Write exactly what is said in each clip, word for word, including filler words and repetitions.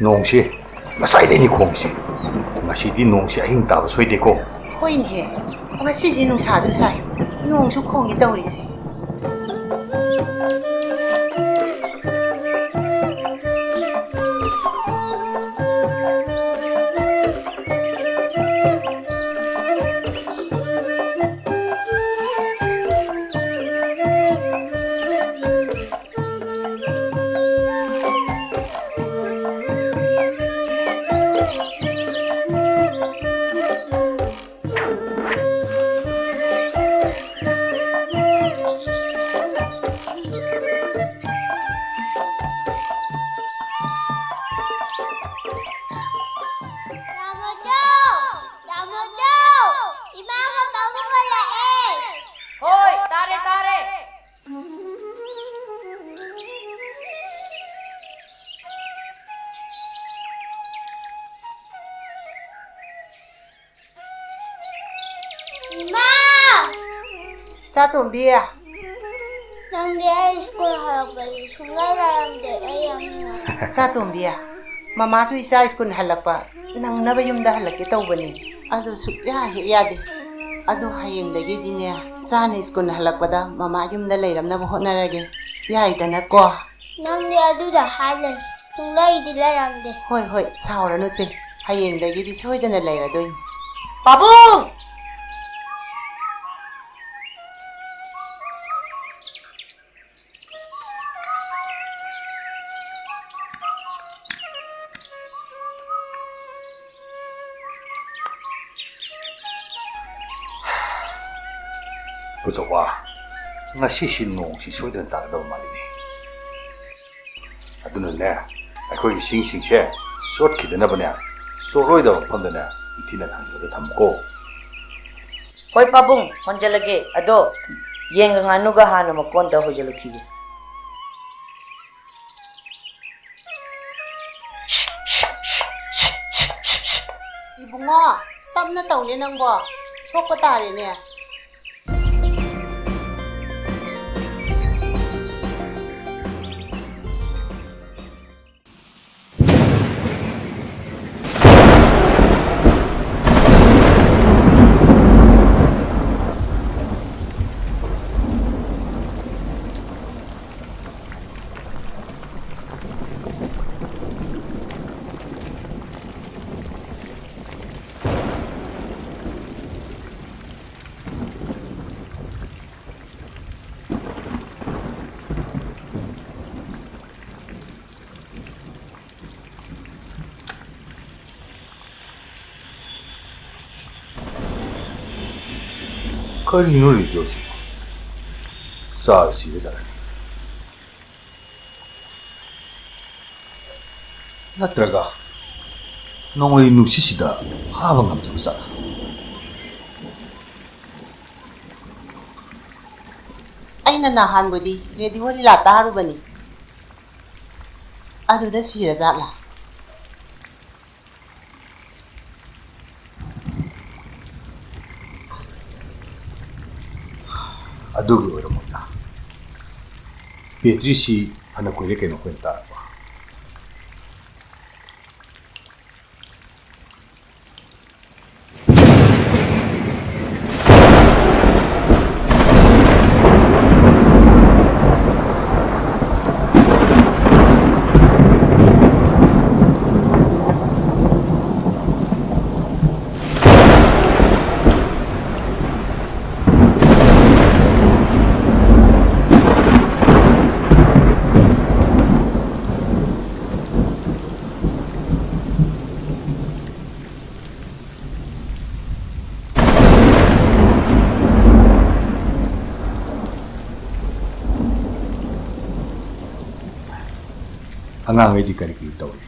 ꯅꯣꯡꯁꯤ ꯉꯁꯥꯏꯗꯩꯅꯤ ꯈꯣꯡꯉꯤꯁꯦ꯫ ꯉꯁꯤꯗꯤ ꯅꯣꯡꯁꯤ ꯑꯍꯤꯡ ꯇꯥꯕ ꯁꯣꯏꯗꯦꯀꯣ꯫ ꯍꯣꯏꯅꯦꯍꯦ, ꯉꯁꯤꯁꯤ ꯅꯨꯡꯁꯥꯁꯨ ꯁꯥꯏ, ꯅꯣꯡꯁꯨ ꯈꯣꯡꯉꯤ ꯇꯧꯔꯤꯁꯦ꯫ ꯇꯥꯃꯣꯆꯧ! ꯇꯥꯃꯣꯆꯧ! ꯏꯃꯥꯒ ꯄꯥꯕꯨꯡꯒ ꯂꯥꯛꯑꯦ! ꯍꯣꯏ, ꯇꯥꯔꯦ, ꯇꯥꯔꯦ꯫ ꯏꯃꯥ! ꯁꯥꯇꯣꯝꯕꯤ꯫ ꯅꯪꯗꯤ ꯑꯩ ꯁ꯭ꯀꯨꯜ ꯍꯜꯂꯛꯄꯗꯤ ꯁꯨꯡꯂꯩ ꯂꯩꯔꯝꯗꯦ, ꯑꯩ ꯌꯥꯝ ꯅꯨꯡꯉꯥꯏ꯫ ꯁꯥꯇꯣꯝꯕꯤ, ꯃꯃꯥꯁꯨ ꯏꯆꯥ ꯁ꯭ꯀꯨꯜ ꯍꯜꯂꯛꯄ ꯅꯪꯅꯕ ꯌꯨꯝꯗ ꯍꯜꯂꯛꯀꯦ ꯇꯧꯕꯅꯤ꯫ ꯑꯗꯨ ꯁꯨꯛꯌꯥ ꯍꯦꯛ ꯌꯥꯗꯦ꯫ ꯑꯗꯨ ꯍꯌꯦꯡꯗꯒꯤꯗꯤꯅꯦ, ꯏꯆꯥꯅ ꯁ꯭ꯀꯨꯜ ꯍꯜꯂꯛꯄꯗ ꯃꯃꯥ ꯌꯨꯝꯗ ꯂꯩꯔꯝꯅꯕ ꯍꯣꯠꯅꯔꯒꯦ꯫ ꯌꯥꯏꯗꯅꯀꯣ? ꯅꯪꯗꯤ ꯑꯗꯨꯗ ꯍꯥꯏ ꯂꯩ꯫ ꯁꯨꯡꯂꯩꯗꯤ ꯂꯩꯔꯝꯗꯦ꯫ ꯍꯣꯏ, ꯍꯣꯏ, ꯁꯥꯎꯔꯅꯨꯁꯦ꯫ ꯍꯌꯦꯡꯗꯒꯤꯗꯤ ꯁꯣꯏꯗꯅ ꯂꯩꯔꯗꯣꯏꯅꯤ꯫ ꯄꯥꯕꯨꯡ! ꯄꯨꯖꯧꯕ, ꯉꯁꯤꯁꯤ ꯅꯣꯡꯁꯤ ꯁꯣꯏꯗꯅ ꯇꯥꯒꯗꯕ ꯃꯥꯜꯂꯤꯅꯦ꯫ ꯑꯗꯨꯅꯅꯦ, ꯑꯩꯈꯣꯏꯒꯤ ꯁꯤꯡꯁꯤꯡꯁꯦ ꯆꯣꯠꯈꯤꯗꯅꯕꯅꯦ, ꯆꯣꯠꯂꯣꯏꯗꯕ ꯃꯐꯝꯗꯅꯦ ꯅꯤꯡꯊꯤꯅ ꯊꯝꯖꯤꯜꯂꯒ ꯊꯝꯃꯨꯀꯣ꯫ ꯍꯣꯏ ꯄꯥꯕꯨꯡ, ꯍꯣꯟꯖꯜꯂꯒꯦ꯫ ꯑꯗꯣ ꯌꯦꯟꯒ ꯉꯥꯅꯨꯒ ꯍꯥꯟꯅ ꯃꯀꯣꯟꯗ ꯍꯣꯏꯖꯜꯂꯨꯈꯤꯒꯦ꯫ ꯏꯕꯨꯡꯉꯣ, ꯇꯞꯅ ꯇꯧꯅꯦ ꯅꯪꯕꯣ, ꯁꯣꯛꯄ ꯇꯥꯔꯦꯅꯦ꯫ ꯀꯔꯤꯅꯣ ꯔꯦꯗꯤꯑꯣꯁꯤꯕꯣ? ꯆꯥ ꯁꯤꯕ ꯖꯥꯠꯂ? ꯅꯠꯇ꯭ꯔꯒ ꯅꯣꯡꯂꯩ ꯅꯨꯡꯁꯤꯠꯁꯤꯗ ꯐꯥꯕ ꯉꯝꯗ꯭ꯔꯕ ꯖꯥꯠꯂ? ꯑꯩꯅ ꯅꯍꯥꯟꯕꯨꯗꯤ ꯔꯦꯗꯤꯑꯣ ꯂꯤꯂꯥ ꯇꯥꯔꯨꯕꯅꯤ, ꯑꯗꯨꯗ ꯁꯤꯔꯖꯥꯠꯂꯥ? ꯑꯗꯨꯒꯤ ꯑꯣꯏꯔꯝꯃꯣꯏꯗ꯫ ꯕꯦꯇ꯭ꯔꯤꯁꯤ ꯐꯅ ꯀꯨꯏꯔꯦ ꯀꯩꯅꯣ ꯑꯩꯈꯣꯏꯅ ꯇꯥꯔꯛꯄ꯫ ꯑꯉꯥꯡꯈꯩꯗꯤ ꯀꯔꯤ ꯀꯔꯤ ꯇꯧꯔꯤ?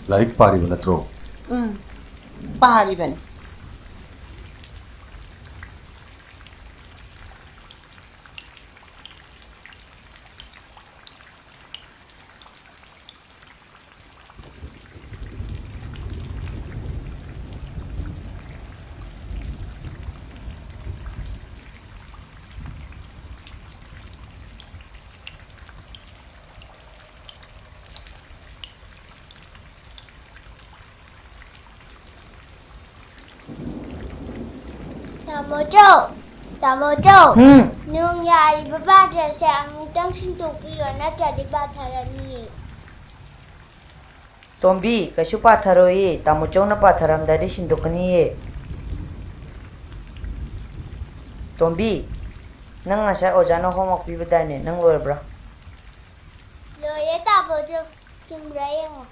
ꯂꯥꯏꯔꯤꯛ ꯄꯥꯔꯤꯕ ꯅꯠꯇ꯭ꯔꯣ? ꯎꯝ, ꯄꯥꯔꯤꯕꯅꯤ꯫ ꯇꯥꯃꯣ ꯆꯧ, ꯇꯥꯃꯣ ꯆꯧ꯫ ꯎꯝ꯫ ꯅꯣꯡ ꯌꯥꯔꯤꯕ ꯄꯥꯇ꯭ꯔꯁꯦ ꯑꯃꯨꯛꯇꯪ ꯁꯤꯟꯗꯣꯛꯄꯤꯌꯣ, ꯅꯠꯇ꯭ꯔꯗꯤ ꯄꯥꯊꯔꯅꯤꯌꯦ꯫ ꯇꯣꯝꯕꯤ, ꯀꯩꯁꯨ ꯄꯥꯊꯔꯣꯏꯌꯦ, ꯇꯥꯃꯣ ꯆꯧꯅ ꯄꯥꯊꯔꯝꯗꯥꯏꯗ ꯁꯤꯟꯗꯣꯛꯀꯅꯤꯌꯦ꯫ ꯇꯣꯝꯕꯤ, ꯅꯪ ꯉꯁꯥꯏ ꯑꯣꯖꯥꯅ homework ꯄꯤꯕꯗꯥꯏꯅꯦ, ꯅꯪ ꯂꯣꯏꯔꯕ꯭ꯔꯥ? ꯂꯣꯏꯔꯦ ꯇꯥꯃꯣ ꯆꯧ, ꯆꯨꯝꯕ꯭ꯔꯥ ꯌꯦꯡꯉꯣ꯫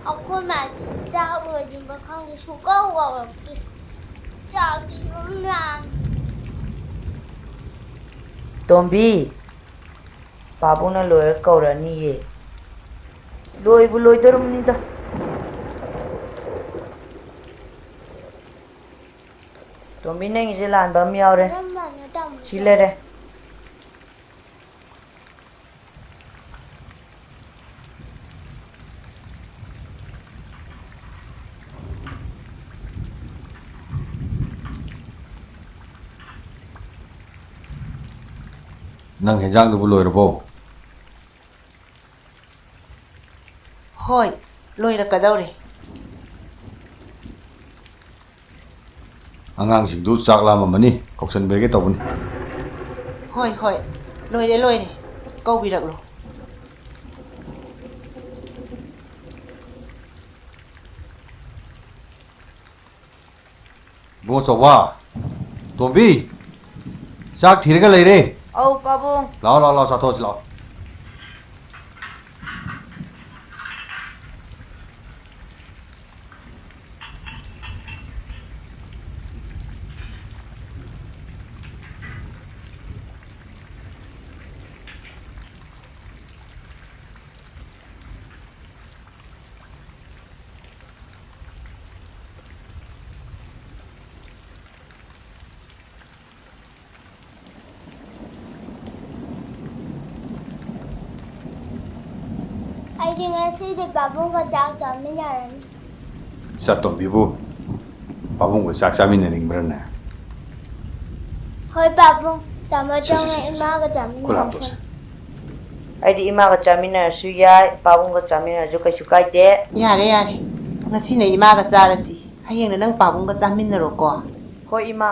ꯑꯩꯈꯣꯏ ꯃꯥꯗꯤ ꯆꯥꯛ ꯂꯣꯏꯗ꯭ꯔꯤꯕ ꯈꯪꯗꯦ, ꯁꯨꯡꯀꯧ ꯀꯧꯔꯛꯇꯦ꯫ ꯆꯥꯛꯇꯤ ꯑꯗꯨꯝ ꯂꯥꯝꯃꯤ꯫ ꯇꯣꯝꯕꯤ, ꯄꯥꯕꯨꯡꯅ ꯂꯣꯏꯔ ꯀꯧꯔꯛꯑꯅꯤꯌꯦ꯫ ꯂꯣꯏꯕꯨ ꯂꯣꯏꯗꯣꯔꯝꯅꯤꯗ꯫ ꯇꯣꯝꯕꯤ, ꯅꯪꯒꯤꯁꯦ ꯂꯥꯟꯕ ꯑꯃ ꯌꯥꯎꯔꯦ꯫ ꯀꯔꯝꯕꯅꯣ ꯇꯥꯃꯣ? ꯁꯤ ꯂꯩꯔꯦ꯫ ꯅꯪ ꯍꯦꯟꯖꯥꯡꯗꯨꯕꯨ ꯂꯣꯏꯔꯕꯣ? ꯍꯣꯏ, ꯂꯣꯏꯔꯛꯀꯗꯧꯔꯦ꯫ ꯑꯉꯥꯡꯁꯤꯡꯗꯨ ꯆꯥꯛ ꯂꯥꯝꯃꯝꯃꯅꯤ, ꯀꯧꯁꯟꯕꯤꯔꯒꯦ ꯇꯧꯕꯅꯤ꯫ ꯍꯣꯏ, ꯍꯣꯏ, ꯂꯣꯏꯔꯦ, ꯂꯣꯏꯔꯦ, ꯀꯧꯕꯤꯔꯛꯂꯣ꯫ ꯏꯕꯨꯡꯉꯣ ꯆꯧꯕ, ꯇꯣꯝꯕꯤ, ꯆꯥꯛ ꯊꯤꯔꯒ ꯂꯩꯔꯦ꯫ ꯑꯧ, ꯄꯥꯕꯨꯡ꯫ ꯂꯥꯛꯑꯣ, ꯂꯥꯛꯑꯣ, ꯂꯥꯛꯑꯣ, ꯆꯥꯊꯣꯛꯑꯁꯤ ꯂꯥꯛꯑꯣ꯫ ꯉꯁꯤꯗꯤ ꯄꯥꯕꯨꯡꯒ ꯆꯥꯛ ꯆꯥꯃꯤꯟꯅꯔꯅꯤ꯫ ꯆꯥꯇꯣꯝꯕꯤꯕꯨ ꯄꯥꯕꯨꯡꯒ ꯆꯥꯛ ꯆꯥꯃꯤꯟꯅꯅꯤꯡꯕ꯭ꯔꯅꯦ? ꯍꯣꯏ ꯄꯥꯕꯨꯡ, ꯇꯥꯃꯣ ꯁꯦ, ꯁꯦ, ꯆꯪꯉꯦ, ꯁꯦ, ꯁꯦ꯫ ꯏꯃꯥꯒ ꯆꯥꯃꯤꯟꯅꯔꯁꯦ꯫ ꯈꯨꯂꯥꯞꯇꯣꯁꯦ꯫ ꯑꯩꯗꯤ ꯏꯃꯥꯒ ꯆꯥꯃꯤꯟꯅꯔꯁꯨ ꯌꯥꯏ, ꯄꯥꯕꯨꯡꯒ ꯆꯥꯃꯤꯟꯅꯔꯁꯨ ꯀꯩꯁꯨ ꯀꯥꯏꯗꯦ꯫ ꯌꯥꯔꯦ, ꯌꯥꯔꯦ꯫ ꯉꯁꯤꯅ ꯏꯃꯥꯒ ꯆꯥꯔꯁꯤ, ꯍꯌꯦꯡꯅ ꯅꯪ ꯄꯥꯕꯨꯡꯒ ꯆꯥꯃꯤꯟꯅꯔꯣꯀꯣ꯫ ꯍꯣꯏ, ꯏꯃꯥ꯫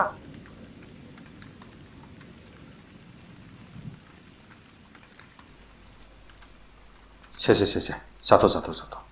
ꯁꯦ, ꯁꯦ, ꯁꯦ, ꯁꯦ꯫ ꯆꯥꯊꯣꯛ, ꯆꯥꯊꯣꯛ, ꯆꯥꯊꯣꯛ꯫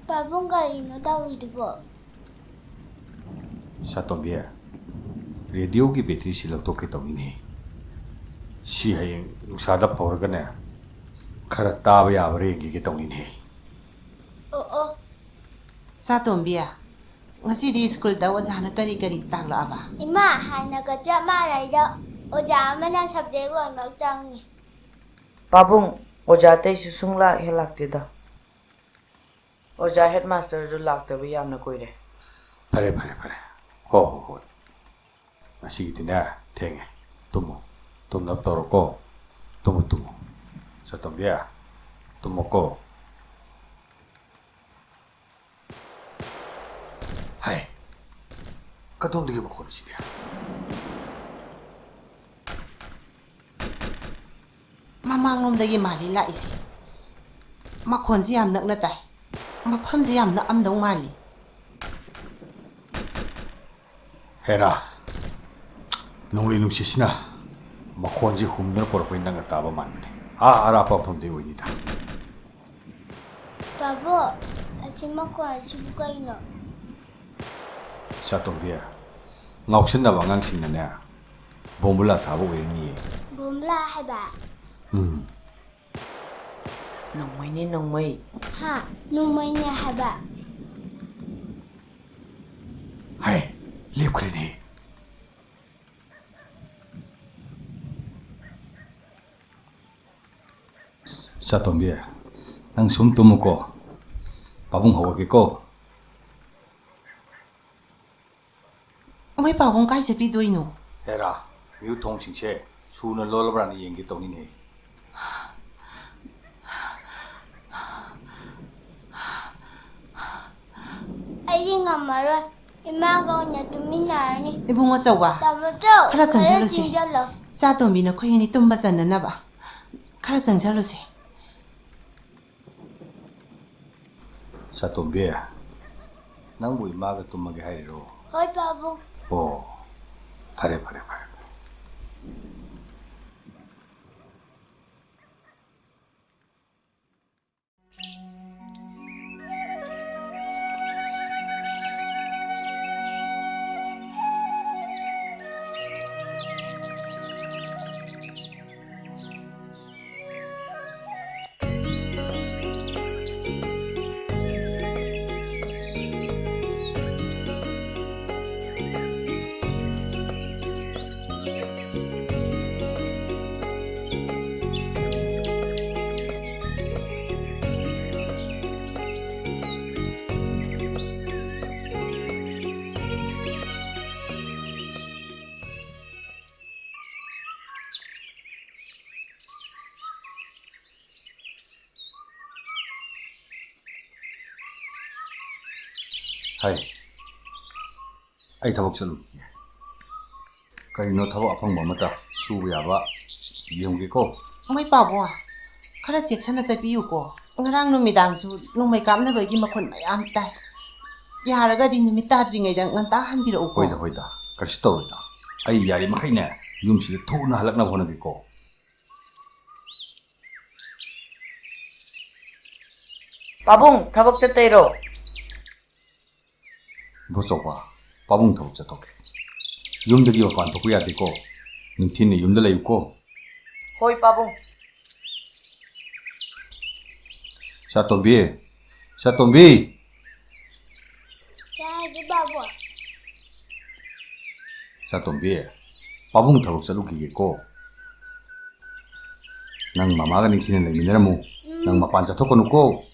ꯄꯥꯕꯨꯡ, ꯀꯔꯤꯅꯣ ꯇꯧꯔꯤꯗꯨꯕꯣ? ꯁꯥꯇꯣꯝꯕꯤ, ꯔꯦꯗꯤꯑꯣꯒꯤ ꯕꯦꯇ꯭ꯔꯤꯁꯤ ꯂꯧꯊꯣꯛꯀꯦ ꯇꯧꯅꯤꯅꯦ꯫ ꯁꯤ ꯍꯌꯦꯡ ꯅꯨꯡꯁꯥꯗ ꯐꯧꯔꯒꯅꯦ, ꯈꯔ ꯇꯥꯕ ꯌꯥꯕ꯭ꯔꯥ ꯌꯦꯡꯈꯤꯒꯦ ꯇꯧꯅꯤꯅꯦ꯫ ꯑꯣ, ꯑꯣ꯫ ꯁꯥꯇꯣꯝꯕꯤ, ꯉꯁꯤꯗꯤ ꯁ꯭ꯀꯨꯜꯗ ꯑꯣꯖꯥꯅ ꯀꯔꯤ ꯀꯔꯤ ꯇꯥꯛꯂꯛꯑꯕ? ꯏꯃꯥ, ꯍꯥꯟꯅꯒ ꯆꯞ ꯃꯥꯟꯅꯩꯗ꯫ ꯑꯣꯖꯥ ꯑꯃꯅ ꯁꯕꯖꯦꯛ ꯂꯣꯏꯅꯃꯛ ꯇꯥꯛꯉꯤ꯫ ꯄꯥꯕꯨꯡ, ꯑꯣꯖꯥ ꯑꯇꯩꯁꯨ ꯁꯨꯡꯂꯥꯛ ꯍꯦꯛ ꯂꯥꯛꯇꯦꯗ꯫ ꯑꯣꯖꯥ ꯍꯦꯗꯃꯥꯁꯇꯔꯗꯨ ꯂꯥꯛꯇꯕ ꯌꯥꯝꯅ ꯀꯨꯏꯔꯦ꯫ ꯐꯔꯦ, ꯐꯔꯦ, ꯐꯔꯦ꯫ ꯍꯣ, ꯍꯣ, ꯍꯣꯏ꯫ ꯉꯁꯤꯒꯤꯗꯤꯅꯦ, ꯊꯦꯡꯉꯦ꯫ ꯇꯨꯝꯃꯣ꯫ ꯇꯨꯝꯅꯕ ꯇꯧꯔꯣꯀꯣ꯫ ꯇꯨꯝꯃꯣ, ꯇꯨꯝꯃꯣ꯫ ꯁꯥꯇꯣꯝꯕꯤ, ꯇꯨꯝꯃꯣꯀꯣ꯫ ꯍꯥꯏ, ꯀꯗꯣꯝꯗꯒꯤ ꯃꯈꯣꯟꯁꯤꯗꯤ? ꯃꯃꯥꯡꯂꯣꯝꯗꯒꯤ ꯃꯥꯜꯂꯤ ꯂꯥꯛꯏꯁꯦ꯫ ꯃꯈꯣꯟꯁꯤ ꯌꯥꯝ ꯅꯛꯅ ꯇꯥꯏ꯫ ꯃꯐꯝꯁꯤ ꯌꯥꯝ ꯅꯛꯑꯝꯗꯧ ꯃꯥꯜꯂꯤ꯫ ꯍꯦꯔꯥ, ꯅꯣꯡꯂꯩ ꯅꯨꯡꯁꯤꯠꯁꯤꯅ ꯃꯈꯣꯟꯁꯤ ꯍꯨꯝꯗꯨꯅ ꯄꯨꯔꯛꯄꯩ ꯅꯪꯅ ꯇꯥꯕ ꯃꯥꯟꯕꯅꯦ꯫ ꯑꯥ ꯑꯔꯥꯞꯄ ꯃꯐꯝꯗꯒꯤ ꯑꯣꯏꯅꯤꯗ꯫ ꯄꯥꯕꯨꯡ, ꯑꯁꯤ ꯃꯈꯣꯟ ꯑꯁꯤꯕꯨ ꯀꯩꯅꯣ? ꯆꯥꯇꯣꯝꯕꯤ, ꯉꯥꯎꯁꯟꯅꯕ ꯑꯉꯥꯡꯁꯤꯡꯅꯅꯦ, ꯕꯣꯝꯕꯨꯂꯥ ꯊꯥꯕ ꯑꯣꯏꯔꯝꯅꯤꯌꯦ꯫ ꯕꯣꯝꯕꯨꯂꯥ ꯍꯥꯏꯕ? ꯎꯝ꯫ ꯅꯣꯡꯃꯩꯅꯦ, ꯅꯣꯡꯃꯩ꯫ ꯍꯥ? ꯅꯣꯡꯃꯩꯅꯦ ꯍꯥꯏꯕ? ꯍꯥꯏ, ꯂꯦꯞꯈ꯭ꯔꯦꯅꯦ꯫ ꯆꯥꯇꯣꯝꯕꯤ, ꯅꯪ ꯁꯨꯝ ꯇꯨꯝꯃꯨꯀꯣ꯫ ꯄꯥꯕꯨꯡ ꯍꯧꯔꯒꯦꯀꯣ꯫ ꯃꯣꯏ ꯄꯥꯕꯨꯡ ꯀꯥꯏ ꯆꯠꯄꯤꯗꯣꯏꯅꯣ? ꯍꯦꯔꯥ, ꯃꯤꯍꯨꯠ ꯊꯣꯡꯁꯤꯡꯁꯦ ꯁꯨꯅ ꯂꯣꯜꯂꯕ꯭ꯔꯥꯅ ꯌꯦꯡꯒꯦ ꯇꯧꯅꯤꯅꯦ꯫ ꯑꯩꯗꯤ ꯉꯝꯃꯔꯣꯏ꯫ ꯏꯃꯥꯒ ꯑꯣꯏꯅ ꯇꯨꯃꯤꯟꯅꯔꯅꯤ꯫ ꯏꯕꯨꯡꯉꯣ ꯑꯆꯧꯕ, ꯇꯥꯃꯣꯆꯧ, ꯈꯔ ꯈꯔ ꯆꯪꯁꯤꯜꯂꯨꯁꯦ꯫ ꯆꯪꯁꯤꯜꯂꯣ꯫ ꯆꯥꯇꯣꯝꯕꯤ, ꯅꯈꯣꯏ ꯑꯅꯤ ꯇꯨꯝꯕ ꯆꯟꯅꯅꯕ ꯈꯔ ꯆꯪꯁꯤꯜꯂꯨꯁꯦ꯫ ꯆꯥꯇꯣꯝꯕꯤ, ꯅꯪꯕꯨ ꯏꯃꯥꯒ ꯇꯨꯝꯃꯒꯦ ꯍꯥꯏꯔꯤꯔꯣ? ꯍꯣꯏ, ꯄꯥꯕꯨꯡ꯫ ꯑꯣ, ꯐꯔꯦ, ꯐꯔꯦ, ꯐꯔꯦ꯫ ꯍꯥꯏ, ꯑꯩ ꯊꯕꯛ ꯆꯠꯂꯨꯈꯤꯒꯦ꯫ ꯀꯔꯤꯅꯣ, ꯊꯕꯛ ꯑꯐꯪꯕ ꯑꯃꯠꯇ ꯁꯨꯕ ꯌꯥꯕ ꯌꯦꯡꯒꯦꯀꯣ꯫ ꯃꯣꯏ ꯄꯥꯕꯨꯡ, ꯈꯔ ꯆꯦꯛꯁꯤꯟꯅ ꯆꯠꯄꯤꯌꯨꯀꯣ꯫ ꯉꯔꯥꯡ ꯅꯨꯃꯤꯗꯥꯡꯁꯨ ꯅꯣꯡꯃꯩ ꯀꯥꯞꯅꯕꯒꯤ ꯃꯈꯣꯟ ꯃꯌꯥꯝ ꯇꯥꯏ꯫ ꯌꯥꯔꯒꯗꯤ ꯅꯨꯃꯤꯠ ꯇꯥꯗ꯭ꯔꯤꯉꯩꯗ ꯉꯟꯇꯥ ꯍꯟꯕꯤꯔꯛꯎꯀꯣ꯫ ꯍꯣꯏꯗ, ꯍꯣꯏꯗ, ꯀꯩꯁꯨ ꯇꯧꯔꯣꯏꯗ꯫ ꯑꯩ ꯌꯥꯔꯤꯃꯈꯩꯅꯦ ꯌꯨꯝꯁꯤꯗ ꯊꯨꯅ ꯍꯜꯂꯛꯅꯕ ꯍꯣꯠꯅꯒꯦꯀꯣ꯫ ꯄꯥꯕꯨꯡ, ꯊꯕꯛ ꯆꯠꯇꯣꯏꯔꯣ? ꯏꯕꯣꯆꯧꯕ, ꯄꯥꯕꯨꯡ ꯊꯕꯛ ꯆꯠꯊꯣꯛꯀꯦ꯫ ꯌꯨꯝꯗꯒꯤ ꯃꯄꯥꯟ ꯊꯣꯛꯄ ꯌꯥꯗꯦꯀꯣ꯫ ꯅꯤꯡꯊꯤꯅ ꯌꯨꯝꯗ ꯂꯩꯌꯨꯀꯣ꯫ ꯍꯣꯏ ꯄꯥꯕꯨꯡ꯫ ꯁꯥꯇꯣꯝꯕꯤ, ꯁꯥꯇꯣꯝꯕꯤ꯫ ꯀꯩ ꯍꯥꯏꯒꯦ ꯕꯥꯕꯨ? ꯁꯥꯇꯣꯝꯕꯤ, ꯄꯥꯕꯨꯡ ꯊꯕꯛ ꯆꯠꯂꯨꯈꯤꯒꯦꯀꯣ꯫ ꯅꯪ ꯃꯃꯥꯒ ꯅꯤꯡꯊꯤꯅ ꯂꯩꯃꯤꯟꯅꯔꯝꯃꯨ꯫ ꯅꯪ ꯃꯄꯥꯟ ꯆꯠꯊꯣꯛꯀꯅꯨꯀꯣ꯫